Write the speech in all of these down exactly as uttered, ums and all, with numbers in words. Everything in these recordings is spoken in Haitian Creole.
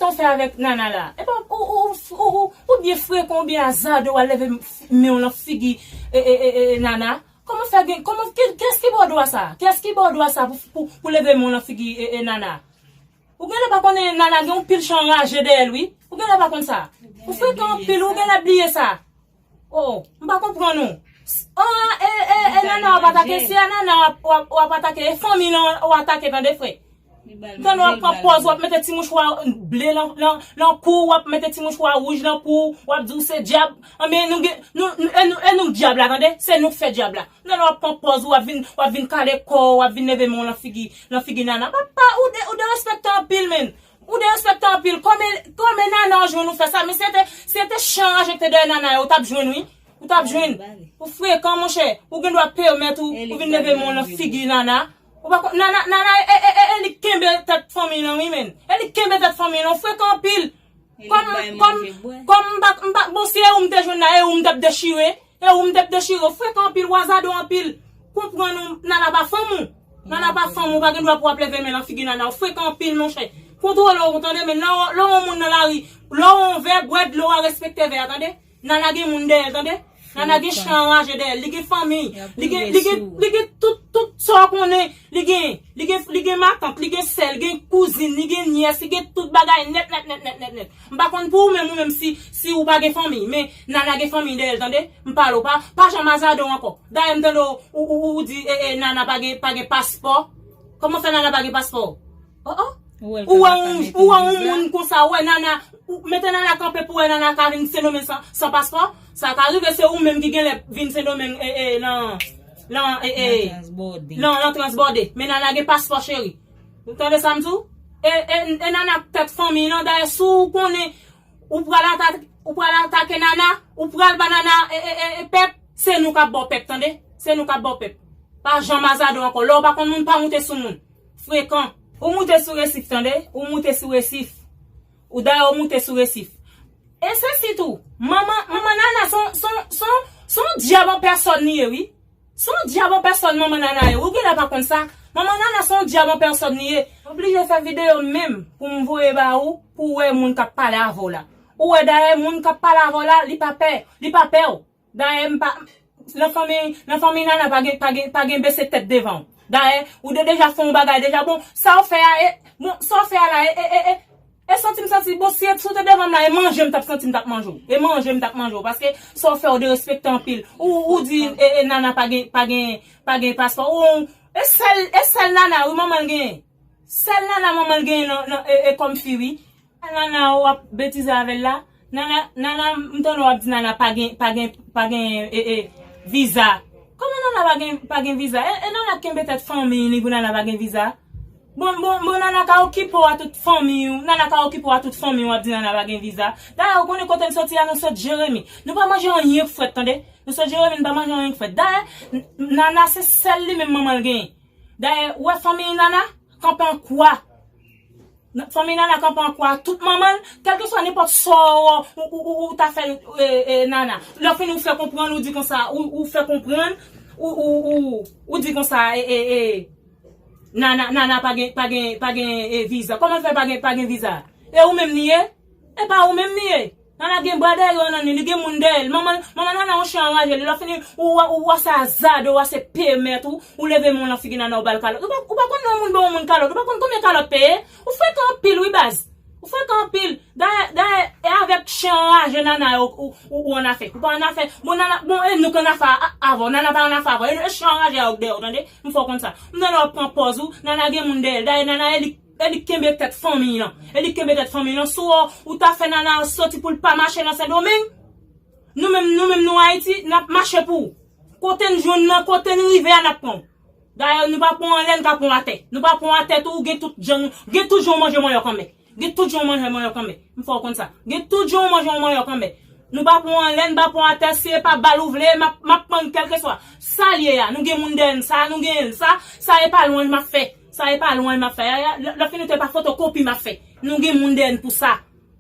Sa w fè avèk Nana la? Epa, ou, ou, ou, ou, ou byen frekan, ou byen azade, w al leve men w nan figi e, e, e, e, Nana. Kòman fè gen, kòman, ki, kiyès ki ba w dwa sa? Kiyès ki ba w dwa sa pou, pou, pou leve men w nan figi e, e, Nana? Ou genlè pa konnen Nana gen yon pil chan raje dèyè l, wi. Ou genlè pa konn sa. Ou frekan anpil, ou genlè bliye sa. Oh, m pa konprann ou. Ah, e, e, e, Nana w ap atake, se a Nana w ap, w ap, w ap atake, e fanmi lan w atake, tande, frè. Tande w ap pran pòz, w ap mete ti mouchwa ble lan, lan, lan kou w, w ap mete ti mouchwa wouj lan kou w, w ap di w se dyab. Anben, nou gen, nou, nou, e nou, e nou k dyab la, tande? Se nou k fè dyab la. Tande w ap pran pòz, w ap vin, w ap vin kale kò w, w ap vin leve men w lan figi, lan figi Nana. Papa, ou de, ou derespektan anpil, menn. Ou derespektan anpil. Kòman, kòman Nana w jwenn ou fè sa? Men si se te, si se te chan raje k te dèyè Nana yo, ou t ap jwenn, wi. Ou t ap jwenn. Ou frekan, monchè. Ou gen dwa pèmèt ou, ou vin leve men w lan figi Nana. Ou pa konn, Nana, Nana, e, e, e, e li k kenbe tèt fanmi lan, wi, menn. E li k kenbe tèt fanmi lan. Ou frekan anpil. Kòm, kòm, kòm m pa, m pa, bon, si e ou m te jwenn la, e ou m t ap dechire. E ou m t ap dechire. Ou frekan anpil, w azade w anpil. Konprann ou, Nana pa fanm ou. Nana pa fanm ou, pa gen dwa pou w ap leve men lan figi Nana. Ou frekan anpil, monchè. Kontwole w, tande, men lè w, lè w yon moun nan lari, lè w yon vè, bwè dlo a, respekte vè a, tande. Nana gen moun dèyè l, tande. Nana gen chan raje dèyè l, li gen fanmi, li gen, li gen, li gen tout, tout sa w konnen, li gen, li gen, li gen matant, li gen sè, li gen kouzin, li gen nyès, li gen tout bagay nèt, nèt, nèt, nèt, nèt, nèt. M pa konn pou ou menm, ou menm si, si ou pa gen fanmi, men Nana gen fanmi dèyè l, tande. M pale w, pa, pa janm azade w ankò. Dayè m tande w, ou, ou, ou di, e, e, Nana pa gen, pa gen paspò. Kòman fè Nana pa gen paspò? Oh, oh. Ou wè yon, ou wè yon moun konsa, ou wè Nana, ou mete Nana kanpe pou wè Nana ka vin Sendomeng san, san paspò. Sa ka rive, se ou menm ki genlè vin Sendomeng, e, e, nan, nan, e, e, nan, nan transbòde. Men Nana gen paspò, cheri. Ou tande sa m di w? E, e, e Nana k tèt fanmi lan, dayè si w konnen ou pral atake, ou pral atake Nana, ou pral ba Nana, e, e, e, e, pèp, se nou k ap ba w pèp, tande? Se nou k ap ba w pèp. Pa janm azade w ankò. Lè w pa konn moun, pa moute sou moun. Frekan. Ou moute sou resif, tande? Ou moute sou resif. Ou dayè ou moute sou resif. E se sitou, manman, manman Nana se yon, se yon, se yon, se yon dyab an pèsòn li ye, wi. Se yon dyab an pèsòn manman Nana ye. Ou genlè pa konn sa. Manman Nana se yon dyab an pèsòn li ye. M oblije fè videyo menm pou m voye ba ou, pou w wè moun k ap pale avè w la. Ou wè dayè moun k ap pale avè w la, li pa pè, li pa pè w. Dayè, m pa, nan fanmi, nan fanmi Nana pa gen, pa gen, pa gen bese tèt devan w. Dayè, ou te deja fè yon bagay deja. Bon, sa w fè a, e, bon, sa w fè a la, e, e, e, e, e santi m santi, bon, si, si w te devan m la, e manje m t ap santi m t ap manje w. E manje m t ap manje w. Paske sa w fè, ou derespekte anpil. Ou, ou di, e, e, Nana pa gen, pa gen, pa gen paspò. Ou, e sèl, e sèl Nana, wi, manman l genyen. Sèl Nana manman l genyen nan, nan, e, e, kòm fi, wi. Nana, w ap betize avè l la. Nana, Nana, m tande w ap di Nana pa gen, pa gen, pa gen, e, e, viza. Kòman Nana pa gen, pa gen viza? E, e Nana kenbe tèt fanmi li pou Nana pa gen viza. Bon, bon, bon, Nana ka okipe w a tout fanmi w. Nana ka okipe w a tout fanmi w, w ap di Nana pa gen viza. Dayè, ou konnen kote n soti a, nou sot Jeremi. Nou pa manje anyen k frèt, tande. Nou sot Jeremi, nou pa manje anyen k frèt. Dayè, N-, Nana se sèl li menm manman l genyen. Dayè, ou wè fanmi Nana kanpe an kwa. N-, fanmi Nana kanpe an kwa. Tout manman l, kèlkeswa nenpòt sa w, ou, ou, ou, ou ta fè, e, e, Nana. Lè w fini, ou fè konprann, ou di konsa, ou, ou fè konprann, ou, ou, ou, ou di konsa, e, e, e, Nana, Nana pa gen, pa gen, pa gen, e, viza. Kòman l fè pa gen, pa gen viza? E ou menm li ye? E pa ou menm li ye? Nana gen bra dèyè yo nan li, li gen moun dèyè l. Manman, manman Nana yon chen anraje li. Lè w fini, ou, ou, ou wè se azade, ou wè se pèmèt ou, ou leve men w nan figi Nana, ou ba l kalòt. Ou pa, ou pa konn lè yon moun ba yon moun kalòt. Ou pa konn konbyen kalòt peye? Ou frekan anpil, wi, baz. Ou frekan anpil. Dayè, dayè, e avèk chen anraje Nana yo, ou, ou, ou annafè. Ou pa annafè. Bon, Nana, bon, e nou k annafè a, avè w. Nana pa annafè avè w. E, e chen anraje a yo k dèyè w, tande? M fè w konn sa. M tande w ap pran pòz ou. Nana gen moun dèyè l. Dayè, Nana, e li E li kenbe tèt fanmi lan. E li kenbe tèt fanmi lan. Si w, ou ta fè Nana soti pou l pa mache nan Sendomeng, nou menm, nou menm nou Ayiti, n ap mache pou ou. Kote n jwenn nan, kote n rive a, n ap pran w. Dayè, nou pa pran w anlè, n ka pran w atè. Nou pa pran w atè tou, ou gen tout jan, gen tout jan w manje manyòk anmè. Gen tout jan w manje manyòk anmè. M fè w konn sa. Gen tout jan w manje yon manyòk anmè. Nou pa pran w anlè, n pa pran w atè, si e pa bal ou vle, m ap, m ap pran kèlkeswa. Sa l ye a, nou gen moun dèyè n, sa, nou genyen l, sa, sa e pa lwanj m ap fè. Sa e pa lwanj m ap fè. Ya, ya, lè, lè fini tou e pa fotokopi m ap fè. Nou gen moun dèyè n pou sa.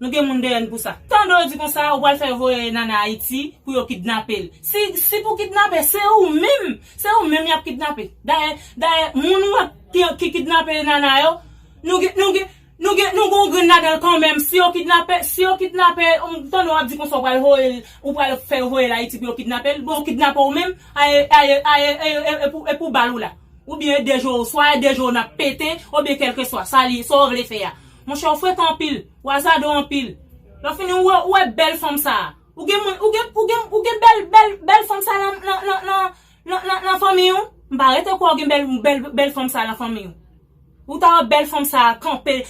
Nou gen moun dèyè n pou sa. Tande yo di konsa, ou pral fè voye Nana Ayiti pou yo kidnape l. Si, si pou kidnape, se ou menm. Se ou menm y ap kidnape. Dayè, dayè, moun ou wè ki, ki kidnape Nana yo, nou gen, nou gen, nou gen, nou gen yon grenn Ladan l kanmenm, si yo kidnape, si yo kidnape, ou tande w ap di konsa w pral voye l, ou pral fè yo voye l Ayiti pou yo kidnape l, bon, yo kidnape w menm, a, e, a, e, a, e, e, e, e pou, e pou bal ou la. Oubyen e de jou, swa e de jou n ap pete, oubyen kèlkeswa, sa li, sa w vle fè a. Monchè, ou frekan anpil, ou azadò anpil. Lè w fini, ou wè, ou wè bèl fanm sa a. Ou gen moun, ou gen, ou gen, ou gen bèl, bèl, bèl fanm sa nan, nan, nan, nan, nan, nan, nan fanmi w. M pa rete kwè w gen bèl, bèl, bèl fanm sa nan fanmi w. Ou ta wè bèl fanm sa kanpe,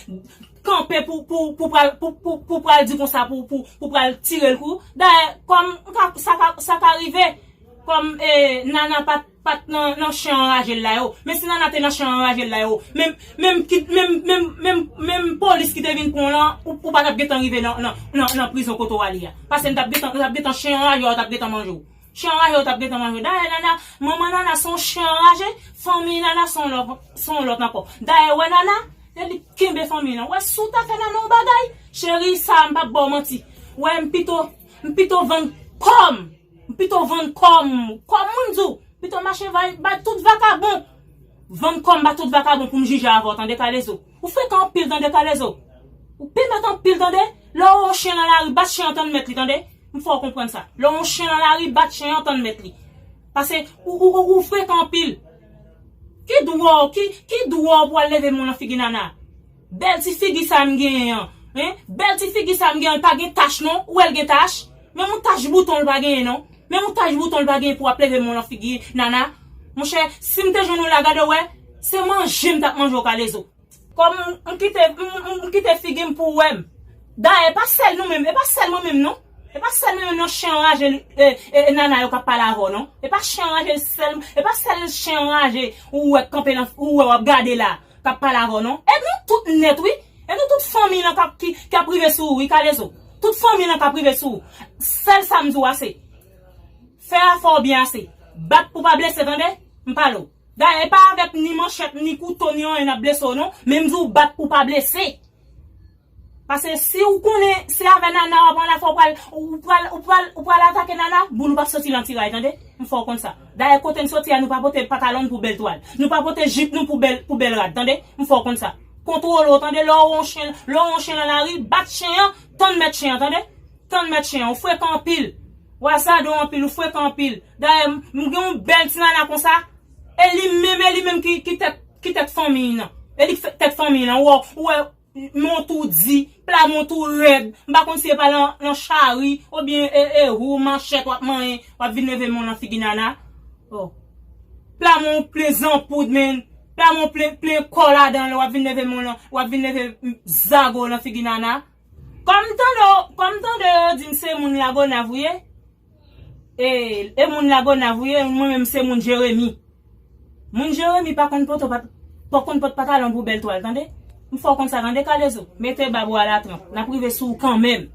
kanpe pou, pou, pou pral, pou, pou, pou pral di konsa, pou, pou, pou pral tire l kou. Dayè, kòm, sa ka, sa ka rive, kòm, eh, Nana pa t, pa t nan, nan chen anraje l la yo. Men si Nana te nan chen anraje l la yo, menm, menm, ki, menm, menm, menm, menm polis ki te vin pran w lan, ou, ou pa t ap gentan rive nan, nan, nan, nan prizon kote w ale a. Paske n t ap gentan, n t ap gentan chen anraje w, t ap gentan manje w. Chen anraje yo t ap gentan manje. Dayè, Nana, manman Nana se yon chen anraje, fanmi Nana se yon lòt, se yon lòt ankò. Dayè, wè Nana, e li k kenbe fanmi nan. Wè, si w ta fè Nana yon bagay, cheri, sa a m p ap ba w manti. Wè, m pito, m pito vann kò m. M pito vann kò m. Kò m, moun di w. Pito mache bay, bay tout vakabon. Vann kò m ba tout vakabon pou m jije avè w, tande, Kalezo. Ou frekan anpil, tande, Kalezo. Ou pimèt anpil, tande. Lè w wè yon chen nan lari, bat chen an, tann mèt li, tande. M fè w konprann sa. Lè w wè yon chen nan lari, bat chen an, tann mèt li. Paske ou, ou, ou, ou frekan anpil. Ki dwa w, ki, ki dwa w pou al leve men w nan figi Nana? Bèl ti figi sa m genyen an. Hein? Bèl ti figi sa m genyen an, pa gen tach non. Ou wè l gen tach? Menm yon tach bouton l pa genyen non. Menm yon tach bouton l pa genyen pou w ap leve men w nan figi Nana. Monchè, si m te jwenn ou la, gade w wè, se manje m t ap manje w, Kalezo. Kòm m, m kite, m, m, m kite figi m pou w wè m. Dayè, e pa sèl nou menm, e pa sèl mwen menm non. E pa sèl mwen menm non, chen anraje, e, e, e, Nana yo k ap pale avè w non. E pa chen anraje sèl, e pa sèl chen anraje ou wè k kanpe nan, ou wè w ap gade la, k ap pale avè w non. E nou tout nèt wi. E nou tout fanmi lan k ap, ki, k ap rive sou ou wi, Kalezo. Tout fanmi lan k ap rive sou ou. Sèl sa m di w ase. Fè afè w byen ase. Bat pou pa blese, tande? M pale w. Dayè, e pa avèk ni manchèt, ni kouto, ni anyen n ap blese w non. Men m di w bat pou pa blese. Paske si w konnen se avè Nana w ap ann afè, w pral, ou pral, ou pral, ou pral atake Nana, boul ou p ap soti nan tiray, tande? M fè w konn sa. Dayè, kote n soti a, nou pa pote patalon n pou bèl twal. Nou pa pote jip nou pou bèl, pou bèl rad, tande? M fè w konn sa. Kontwole w, tande? Lè w wè yon chen, lè w wè yon chen nan lari, bat chen an, tann mèt chen an, tande? Tann mèt chen an, ou frekan anpil. Ou azadò anpil, ou frekan anpil. Dayè, m, m gen yon bèl ti Nana konsa. E li menm, e li menm ki, ki tèt, ki tèt fanmiy nan. E li k fè, tèt fanmiy nan. Ou wè, ou wè, men w tou di, pla men w tou rèd. M pa konn si e pa nan, nan chari, oubyen e, e, ou, manchèt w ap manyen, w ap vin leve men w nan figi Nana. Oh. Pla men w plen zanpoud, men. Pla men w plen, plen kò ladan l, w ap vin leve men w nan, w ap vin leve, mm, zago w nan figi Nana. Kòm tande, kòm tande yo di m se moun Lagonav ou ye, e, e moun Lagonav ou ye, mwen menm se moun Jeremi. Moun Jeremi pa konn pote pat-, pa konn pot patalon pou bèl twal, tande? M fè w konn sa, tande, Kalezo? Mete bab ou alatranp, n ap rive sou ou kanmenm.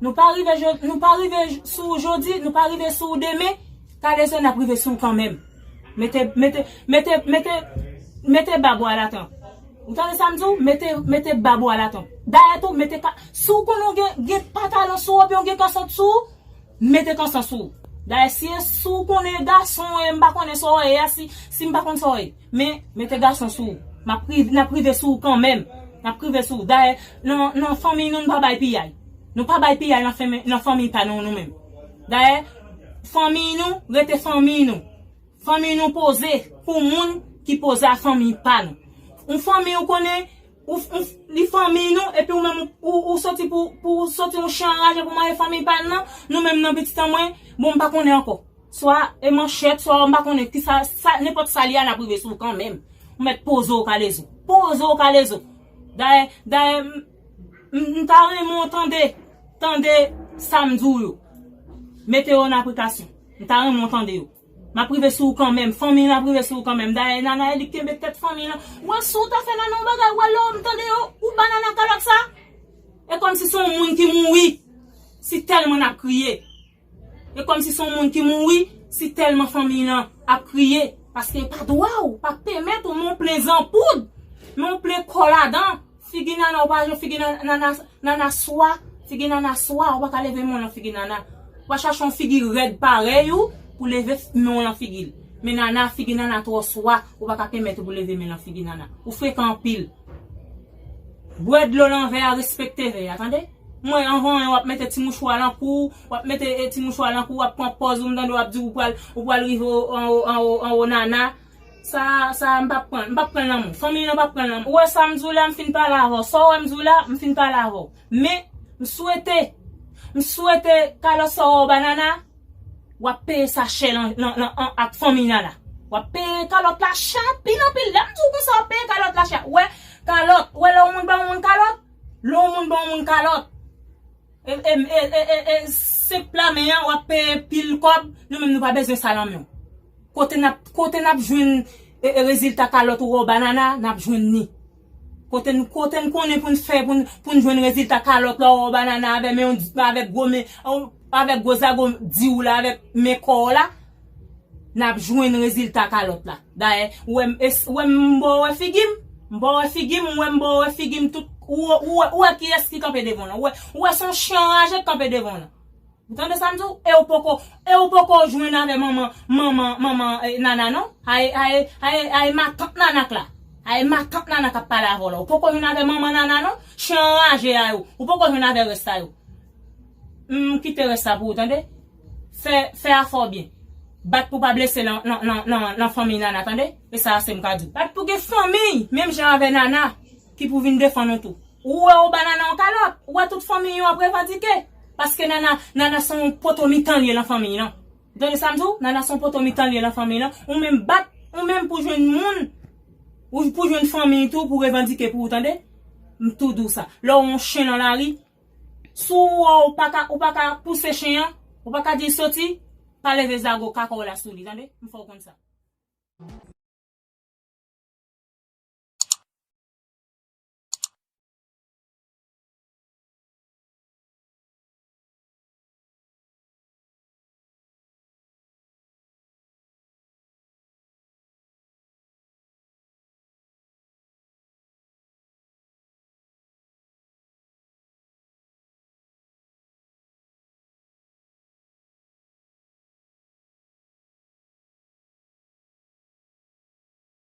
Nou pa rive jo-, nou pa rive sou ou jodi, nou pa rive sou ou demen, Kalezo, n ap rive sou ou kanmenm. Mete, mete, mete, mete, mete bab ou alatranp. Ou tande sa m di w? Mete, mete bab ou alatranp. Dayè tou, mete ka-, si w konnen w gen, gen patalon sou ou, oubyen w gen kanson sou ou, mete kanson sou ou. Dayè, si e, si w konnen e gason, e m pa konnen sa w ye a, si, si m pa konn sa w ye. Men, mete gason sou ou. M ap riv-, n ap rive sou ou kanmenm. N ap rive sou ou. Dayè, nan, nan fanmiy nou, nou pa bay piyay. Nou pa bay piyay nan fanmi, nan fanmiy pa nou, nou menm. Dayè, fanmiy nou, rete fanmiy nou. Fanmiy nou poze pou moun ki poze a fanmiy pa nou. Yon fanmiy ou konnen, ou, ou, li fanmiy nou, epi ou menm ou, ou, ou soti pou, pou soti yon chen anraje pou manje fanmiy pa l nan, nou menm nan pitit an mwen, bon, m pa konnen ankò. Swa e manchèt, swa m pa konnen kisa, sa, nenpòt sa li a, n ap rive sou ou kanmenm. Ou mèt poze w, Kalezo. Poze w, Kalezo. Dayè, dayè, m, m, m ta renmen w tande, tande sa m di w yo. Mete yo nan aplikasyon. M ta renmen w tande yo. M ap rive sou ou kanmenm. Fanmi an ap rive sou ou kanmenm. Dayè, Nana, e li k kenbe tèt fanmi an. Wè, si w ta fè Nana yon bagay, wè, lè w tande yo, ou ba Nana kalòt sa. E kòmsi se yon moun ki mouri. Si tèlman n ap kriye. E kòmsi se yon moun ki mouri, si tèlman fanmi an ap kriye. Paske e pa dwa w, pa pèmèt ou, men w plen zanpoud, men w plen kò ladan. Figi Nana, ou pa jwenn figi Nana, Nana, Nana swa, figi Nana swa, ou pa ka leve men w nan figi Nana. Ou pa chache yon figi rèd parèy ou pou leve men w nan figi l. Men Nana, figi Nana twò swa, ou pa ka pèmèt ou pou leve men nan figi Nana. Ou frekan anpil. Bwè dlo nan vè a, respekte vè a, tande? Mwen, anvan w ap mete ti mouchwa lan kou, w ap mete, eh, ti mouchwa lan kou, w ap pran pòz ou, m tande w ap di ou pral, ou pral rive o- anwo, anwo, anwo nana. Sa, sa, m p ap pran, m p ap pran lanmou. Fanmi lan p ap pran lanmou. Ou wè sa m di w la, m fin pale avè w. Sa w wè m di w la, m fin pale avè w. Men, m swete, m swete kalòt sa w wè w ba nana, w ap peye sa chè lan, lan, lan, an, ak fanmi nana. W ap peye kalòt la chè anpil, anpil. Lè m di w konsa, w ap peye kalòt la chè. Ou wè, kalòt, ou wè lè yon moun ban yon moun kalòt, lè yon moun ban yon moun kalòt, e, e, e, e, e, e, senp lamen an, w ap peye pil kòb, nou menm nou pa bezwen sa lan men w. Kote n ap, kote n ap jwenn, e, e, rezilta kalòt ou wè w ba nana, n ap jwenn ni. Kote n, kote n konnen pou n fè, pou n, pou n jwenn rezilta kalòt la, ou wè w ba nana avè men, avèk gwo men, avèk gwo zago di w la, avèk men kò w la, n ap jwenn rezilta kalòt la. Dayè, ou wè m, es- ou wè m, m ba w wè figi m, m ba w wè figi m, ou wè m ba w wè figi m, tout, ou, ou, ou wè kiyès ki kanpe devan w lan, ou wè, ou wè se yon chen anraje k kanpe devan w lan. Ou tande sa m di w? E ou poko, e ou poko jwenn avè manman, manman, manman, eh, nana non. Ay, ay, ay, ay, matant nana k la. Ay, matant nana k ap pale avè w la. Ou poko jwenn avè manman nana non. Chen anraje a yo. Ou poko jwenn avè rès sa yo. M kite rès sa pou ou, tande? Fè, fè afè w byen. Bat pou pa blese lan, lan, lan, lan, lan fanmi nana, tande? E sa a se m ka di w. Bat pou gen fanmi, menm jan avè nana, ki pou vin defann ou tou. Ou wè ou ba nana yon kalòt, ou wè tout fanmi yo ap revandike. Paske nana, nana se yon poto mitan l ye lan fanmi lan. Ou tande sa m di w? Nana se yon poto mitan l ye lan fanmi lan. Ou menm bat, ou menm pou jwenn moun, ou pou jwenn fanmi tou pou revandike pou ou, tande? M tou di w sa. Lè w yon chen lan lari, si w wè w pa ka, ou pa ka pouse chen an, ou pa ka di l soti, pa leve zago kaka w la sou li, tande? M fè w konn sa.